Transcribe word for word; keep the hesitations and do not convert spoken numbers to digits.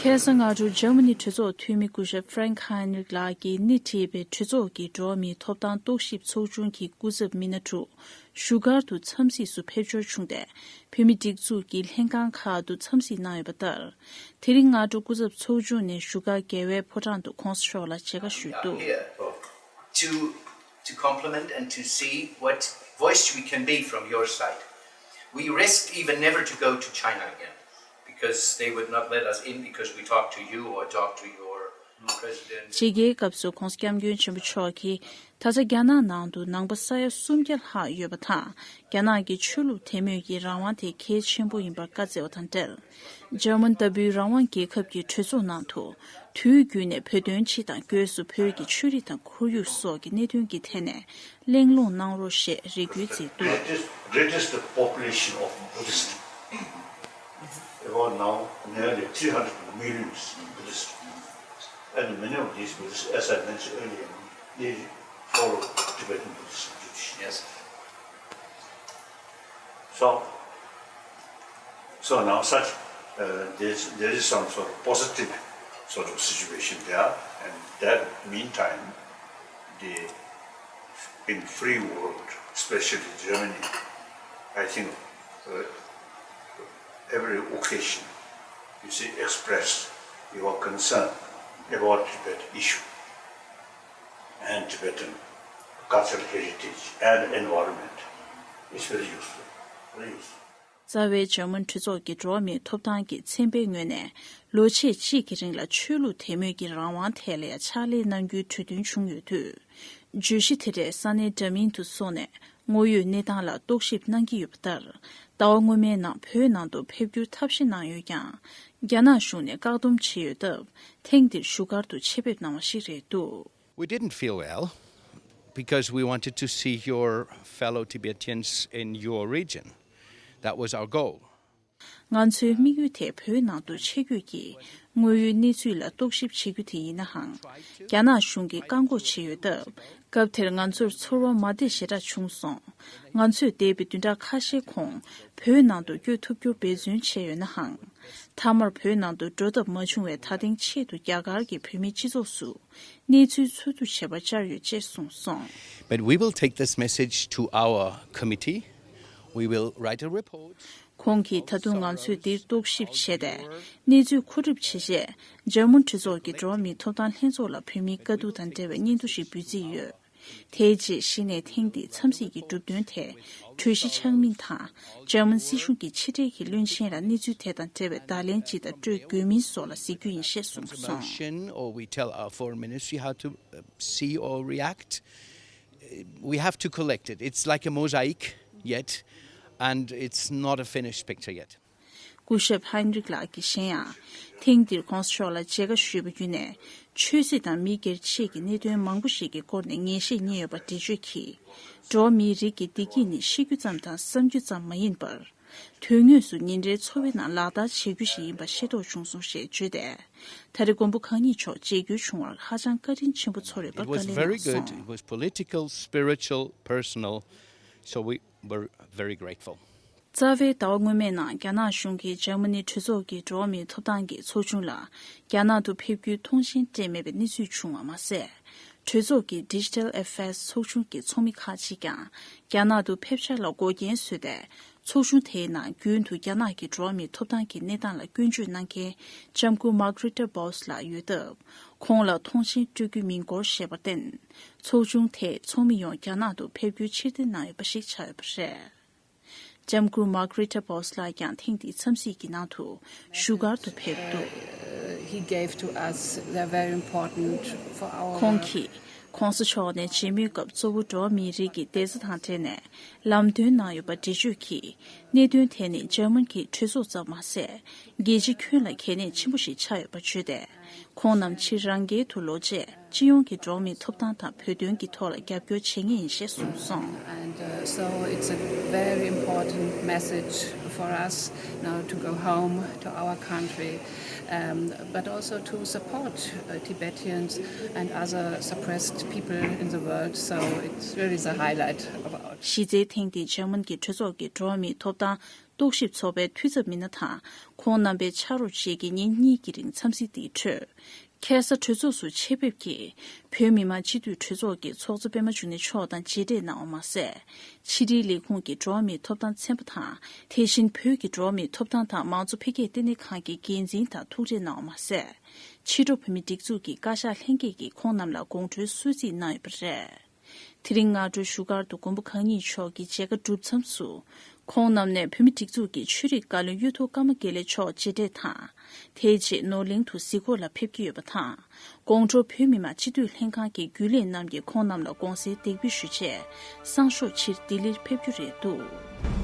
ཁ་སང་སྔ་དྲོ་འཇར་མ་ནི་གྲོས་ཚོགས་འཐུས་མི་སྐུ་ཞབས་ཧྥ་རེང་ཧན་རིག་ལགས་ཀྱིས་སྣེ་ཁྲིད་པའི་གྲོས་ཚོགས་ཀྱི་འགྲོ་བ་མིའི་ཐོབ་ཐང་རྟོག་ཞིབ་ཚོགས་ཆུང་གི་སྐུ་ཚབ་མི་སྣ་དྲུག་བཞུགས་སྒར་དུ་འཚམས་གཟིགས་སུ་ཕེབས་འབྱོར་བྱུང་སྟེ། བོད་མི་སྒྲིག་འཛུགས་ཀྱི་ལྷན་ཁང་ཁག་ཏུ་འཚམས་གཟིགས་གནང་ཡོད་པ་ལྟར། དེ་རིང་སྔ་དྲོ་སྐུ་ཚབ་ཚོགས་ཆུང་ནས་བཞུགས་སྒར་རྒྱལ་བའི་ཕོ་བྲང་དུ་༸གོང་ས་མཆོག་ལ་མཇལ་ཁ་ཞུས་འདུག། Here to, to compliment and to see what voice we can be from your side. We risked even never to go to China again because they would not let us in because we talked to you or talked to your president. ཕྱི་རྒྱལ་སྐབས་སུ་༸གོང་ས་༸སྐྱབས་མགོན་ཆེན་པོ་མཆོག་གིས། ད་ཆ་རྒྱ་ནག་ནང་དུ་ནང་པ་ས་ཡ་སུམ་བརྒྱ་ལྷག་ཡོད་པ་དང་། རྒྱ་ནག་གི་ཆོས་ལུགས་དད་མོས་ཀྱི་རང་དབང་དེ་གལ་ཆེན་པོ་ཡིན་པར་བཀའ་སྩལ་བ་དང་འབྲེལ། འཇར་མན་ལྟ་བུའི་རང་དབང་རྒྱལ་ཁབ་ཀྱི་གྲོས་ཚོགས་ནང་དུ། དུས་རྒྱུན་ནས་བོད་དོན་སྤྱི་དང་སྒོས་སུ་བོད་ཀྱི་ཆོས་རིག་དང་ཁོར་ཡུག་སོགས་ཀྱི་གནད་དོན་གྱི་ཐད་ནས་གླེང་སློང་གནང་རོགས་ཞེས་རེ་སྐུལ་མཛད་འདུག། Greatest, greatest population of Buddhist. About now, nearly three hundred millions Buddhists. And many of these Buddhists, as I mentioned earlier, they follow Tibetan Buddhist tradition. Yes. So, so now such, uh, there's, there is some sort of positive sort of situation there, and that meantime, the, in free world, especially Germany, I think, uh, every occasion, you see, express your concern about Tibet issue and Tibetan cultural heritage and environment. It's very useful, very useful. རྩ་བའི་འཇར་མན་གྲོས་ཚོགས་ཀྱི་འགྲོ་བ་མིའི་ཐོབ་ཐང་གི་ཚན་པའི་ངོས་ནས་ལོ་ཕྱེད་གཅིག་གི་རིང་ལ་ཆོས་ལུགས་དད་མོས་ཀྱི་རང་དབང་ཐད་ལ་ཕྱག་ལས་གནང་རྒྱུའི་གྲོས་མཐུན་བྱུང་ཡོད་དུས། བརྗོད་གཞི་དེ་འདྲས་ས་གནས་འདྲ་མིན་དུ་སོང་ནས་དངོས་ཡོད་གནས་སྟངས་ལ་རྟོག་ཞིབ་གནང་གི་ཡོད་པ་ལྟར། ཟླ་བ་སྔོན་མའི་ནང་བོད་ནང་དུ་ཕེབས་རྒྱུར་ཐབས་ཤེས་གནང་ཡོད་ཀྱང་། རྒྱ་ནག་གཞུང་ནས་བཀག་སྡོམ་བྱས་ཡོད་སྟབས། ཐེངས་འདིར་བཞུགས་སྒར་དུ་ཆེད་ཕེབས་གནང་བ་ཞིག་རེད་འདུག། We didn't feel well because we wanted to see your fellow Tibetans in your region. That was our goal. ང་ཚོའི་དམིགས་ཡུལ་དེ་བོད་ནང་དུ་ཆེད་བསྐྱོད་ཀྱིས་དངོས་ཡོད་གནས་ཚུལ་ལ་རྟོག་ཞིབ་བྱེད་རྒྱུ་དེ་ཡིན་ནའང་། རྒྱ་ནག་གཞུང་གིས་བཀག་འགོག་བྱས་ཡོད་སྟབས། སྐབས་དེར་ང་ཚོར་ཚོར་བ་མ་བདེ་ཞེ་དྲག་བྱུང་སོང་། ང་ཚོས་འདས་པའི་བདུན་ཕྲག་ཁ་ཤས་གོང་བོད་ནང་དུ་བསྐྱོད་ཐུབ་རྒྱུར་འབད་བརྩོན་བྱས་ཡོད་ནའང་། མཐའ་མར་བོད་ནང་དུ་འགྲོ་ཐབས་མ་བྱུང་བས། ད་ཐེངས་ཆེད་དུ་རྒྱ་གར་གྱི་བོད་མིའི་སྤྱི་ཚོགས་སུ་གནས་ཚུལ་འཚོལ་བསྡུ་བྱེད་པར་བཅར་ཡོད་ཅེས་གསུངས་སོང་། But we will take this message to our committee. We will write a report. ཁོང་གིས། ད་དུང་ང་ཚོས་འདིར་རྟོག་ཞིབ་བྱས་ཏེ། གནས་ཚུལ་མཁོ་སྒྲུབ་བྱས་རྗེས། འཇར་མན་གྲོས་ཚོགས་ཀྱི་འགྲོ་བ་མིའི་ཐོབ་ཐང་ལྷན་ཚོགས་ལ་བོད་མིའི་དཀའ་སྡུག་དང་འབྲེལ་བའི་སྙན་ཐོ་ཞིག་འབུལ་རྩིས་ཡོད། དེའི་རྗེས་གཞི་ནས་ཐེངས་འདིའི་འཚམས་གཟིགས་ཀྱི་གྲུབ་དོན་ཐད། གྲོས་གཞི་ཆགས་མིན་དང་། འཇར་མན་སྲིད་གཞུང་གི་ཕྱི་འབྲེལ་གྱི་བློན་ཆེན་ལ་གནས་ཚུལ་དེ་དང་འབྲེལ་བའི་བརྡ་ལན་ཇི་ལྟར་སྤྲོད་དགོས་མིན་སོགས་ལ་གཟིགས་རྒྱུ་ཡིན་ཞེས་གསུངས་སོང་། Promotion, or we tell our foreign ministry how to, uh, see or react. Uh, we have to collect it. It's like a mosaic yet, and it's not a finished picture yet. སྐུ་ཞབས་ཧན་རིག་ལགས་ཀྱིས་གཞན་ཡང་། ཐེངས་འདིར་༸གོང་ས་མཆོག་ལ་མཇལ་ཁ་ཞུས་པ་བརྒྱུད་ནས། ཆོས་སྲིད་དང་མི་སྒེར་བཅས་ཀྱི་གནད་དོན་མང་པོ་ཞིག་གི་སྐོར་ནས་ངེས་ཤེས་རྙེད་ཡོད་པ་འགྲེལ་བརྗོད་ཀྱིས། འགྲོ་བ་མིའི་རིགས་ཀྱི་བདེ་སྐྱིད་ནི་ཤི་རྒྱུ་ཙམ་དང་བསམ་རྒྱུ་ཙམ་མ་ཡིན་པར། དོན་དངོས་སུ་ཉིན་རེའི་འཚོ་བའི་ནང་ལག་བསྟར་བྱེད་རྒྱུ་ཞིག་ཡིན་པ་ཤེས་རྟོགས་བྱུང་སོང་ཞེས་བརྗོད་དེ། ད་རེས་མགོན་པོ་གང་ཉིད་མཆོག་མཇལ་རྒྱུ་བྱུང་བར་ཧ་ཅང་བཀའ་དྲིན་ཆེན་པོ་ཚོར་ཡོད་པར་བཀའ་ལན་གནང་སོང་། It was very good. It was political, spiritual, personal. So we were very grateful. རྩ་བའི་ཟླ་བ་སྔོན་མའི་ནང་རྒྱ་ནག་གཞུང་གིས་འཇར་མ་ནི་གྲོས་ཚོགས་ཀྱི་འགྲོ་བ་མིའི་ཐོབ་ཐང་གི་ཚོགས་ཆུང་ལ་རྒྱ་ནག་ཏུ་ཕེབས་རྒྱུའི་ཐོངས་མཆན་སྤྲད་མེད་པའི་གནས་ཚུལ་བྱུང་བ་མ་ཟད། གྲོས་ཚོགས་ཀྱི་Digital Affairs ཚོགས་ཆུང་གི་ཚོགས་མི་ཁག་ཅིག་ཀྱང་རྒྱ་ནག་ཏུ་ཕེབས་འཆར་ལ་འགོག་རྐྱེན་བཟོས་ཏེ། ཚོགས་ཆུང་དེའི་ནང་རྒྱུན་དུ་རྒྱ་ནག་གི་འགྲོ་བ་མིའི་ཐོབ་ཐང་གི་གནས་སྟངས་ལ་སྐྱོན་བརྗོད་གནང་མཁན་ལྕམ་སྐུ་Margarita Boas ལགས་ཡོད་སྟབས། ཁོང་ལ་ཐོངས་མཆན་སྤྲོད་རྒྱུ་མིན་སྐོར་བཤད་པར་བརྟེན། ཚོགས་ཆུང་དེས་ཚོགས་མི་ཡོངས་རྒྱ་ནག་ཏུ་ཕེབས་རྒྱུའི་ཕྱིར་འཐེན་གནང་ཡོད་པ་ཞིག་ཆགས་ཡོད་པ་རེད། ལྕམ་སྐུ་Margarita Boas ལགས་ཀྱང་ཐེངས་འདིའི་འཚམས་གཟིགས་ཀྱི་ནང་དུ་བཞུགས་སྒར་དུ་ཕེབས་འདུག། He gave to us. They're very important for our work. ཁོང་གིས་༸གོང་ས་མཆོག་ནས་མཇལ་མོལ་སྐབས་གཙོ་བོ་འགྲོ་བ་མིའི་རིགས་ཀྱི་བདེ་རྩ་དང་འབྲེལ་ནས་ལམ་སྟོན་གནང་ཡོད་པ་འགྲེལ་བརྗོད་ཀྱིས། གནད་དོན་དེ་ནི་འཇར་མན་གྱི་གྲོས་ཚོགས་ཙམ་མ་ཟད། རྒྱལ་སྤྱི་ཁྱོན་ལ་གལ་གནད་ཆེན་པོ་ཞིག་ཆགས་ཡོད་པ་བརྗོད་དེ། ཁོང་རྣམས་ཕྱིར་རང་རྒྱལ་དུ་ལོག་རྗེས། སྤྱི་ཡོངས་ཀྱི་འགྲོ་བ་མིའི་ཐོབ་ཐང་དང་བོད་དོན་གྱི་ཐོག་ལ་རྒྱབ་སྐྱོར་བྱེད་ངེས་ཡིན་ཞེས་གསུངས་སོང་། And, uh, so it's a very important message for us now to go home to our country, um, but also to support, uh, Tibetans and other suppressed people in the world. So it's really the highlight of our གཞི་རྩའི་ཐེངས་འདིའི་འཇར་མན་གྱི་གྲོས་ཚོགས་ཀྱི་འགྲོ་བ་མིའི་ཐོབ་ཐང་རྟོག་ཞིབ་ཚོགས་པའི་འཐུས་ཚབ་མི་སྣ་དང་ཁོང་རྣམ་པའི་ཕྱག་རོགས་བཅས་ཀྱིས་ཉིན་གཉིས་ཀྱི་རིང་འཚམས་གཟིགས་འདིའི་ཁྲོད། ཁ་སང་གྲོས་ཚོགས་སུ་ཆེད་ཕེབས་ཀྱིས་བོད་མི་མང་སྤྱི་འཐུས་གྲོས་ཚོགས་ཀྱི་ཚོགས་གཙོ་པད་མ་འབྱུང་གནས་མཆོག་དང་མཇལ་འཕྲད་གནང་བ་མ་ཟད། ཕྱི་དྲིལ་ལས་ཁུངས་ཀྱི་འགྲོ་བ་མིའི་ཐོབ་ཐང་ཚན་པ་དང་། དེ་བཞིན་བོད་ཀྱི་འགྲོ་བ་མིའི་ཐོབ་ཐང་དང་མང་གཙོ་འཕེལ་རྒྱས་ལྟེ་གནས་ཁང་གི་འགན་འཛིན་དང་ཐུག་འཕྲད་གནང་བ་མ་ཟད། ཕྱི་དྲོ་བོད་མིའི་སྒྲིག་འཛུགས་ཀྱི་བཀའ་ཤག་ལྷན་རྒྱས་ཀྱིས་ཁོང་རྣམས་ལ་དགོང་དྲོའི་གསོལ་ཚིགས་གནང་ཡོད་པ་རེད། དེ་རིང་སྔ་དྲོའི་བཞུགས་སྒར་དུ་མགོན་པོ་གང་ཉིད་མཆོག་གི་མཇལ་ཁ་གྲུབ་མཚམས་སུ། ཁོང་རྣམས་ནས་བོད་མིའི་སྒྲིག་འཛུགས་ཀྱི་ཆོས་རིག་བཀའ་བློན་གཡུ་ཐོག་ཀརྨ་དགེ་ལེགས་མཆོག་མཇལ་འཕྲད་དང་། དེའི་རྗེས་ནོར་གླིང་དུ་གཟིགས་སྐོར་ལ་ཕེབས་ཀྱི་ཡོད་པ་དང་། དགོང་དྲོ་བོད་མི་མང་སྤྱི་འཐུས་ལྷན་ཁང་གི་རྒྱུན་ལས་རྣམས་ཀྱིས་ཁོང་རྣམས་ལ་དགོང་སེལ་འདེགས་འབུལ་ཞུས་རྗེས། སང་ཞོགས་ཕྱིར་ལྡི་ལིར་ཕེབས་རྒྱུ་རེད་འདུག།